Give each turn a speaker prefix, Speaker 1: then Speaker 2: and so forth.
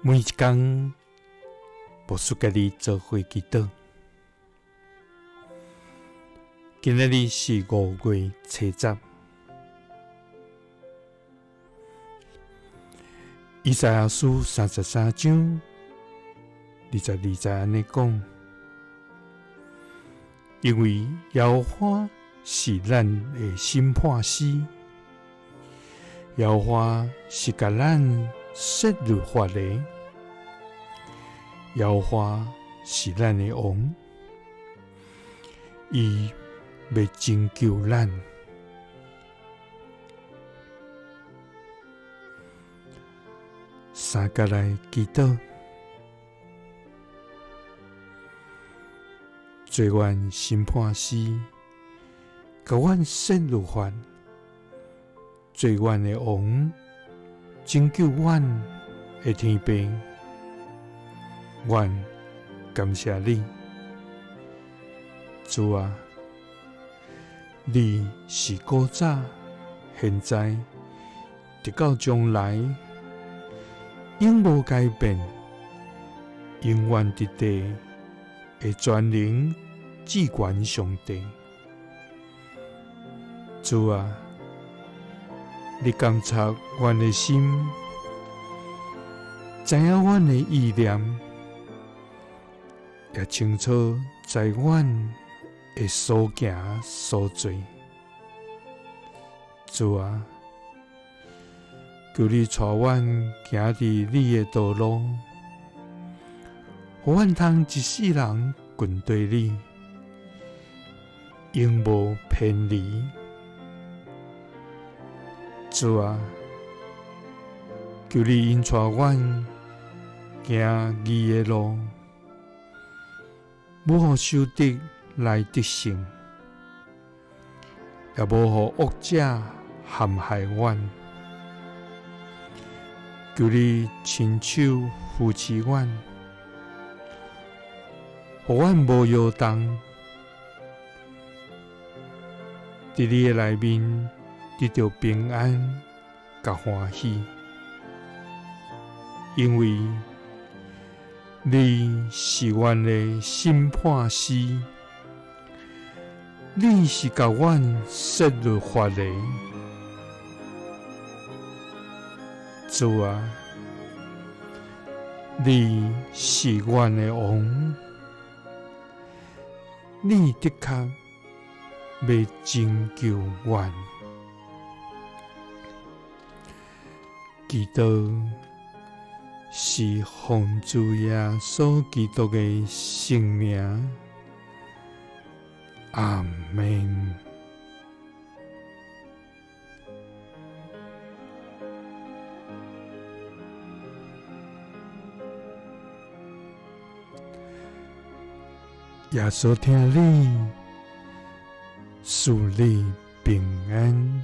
Speaker 1: 每一工，牧師佮你做伙祈禱。今仔日是5月初10，以賽亞書33章22節按呢講：因為耶和華是咱的審判師，耶和華是共咱設律法的，耶和華是咱的王，伊欲拯救咱。三佮來祈禱，做阮審判師，共阮設律法，做阮的王，拯救阮的天父，阮感謝你，主啊，你是古早、現在，直到將來，永無改變，永遠佇地的全能至懸上帝。主啊，你監察阮的心，知影阮的意念，也清楚知阮的所行所做。主啊，求你帶阮行佇你的道路，予阮通一世人跟隨你，永無偏離。主啊，求你引帶阮行義的路，無予仇敵來得勝，也無予惡者陷害阮。求你親手扶持阮，予阮無搖動，佇你的內面得著平安佮歡喜，因為你是阮的審判師，你是共阮設律法的。主啊，你是阮的王，你的確欲拯救阮。祈禱是奉主耶穌基督的聖名，阿們。耶穌疼你，賜你平安。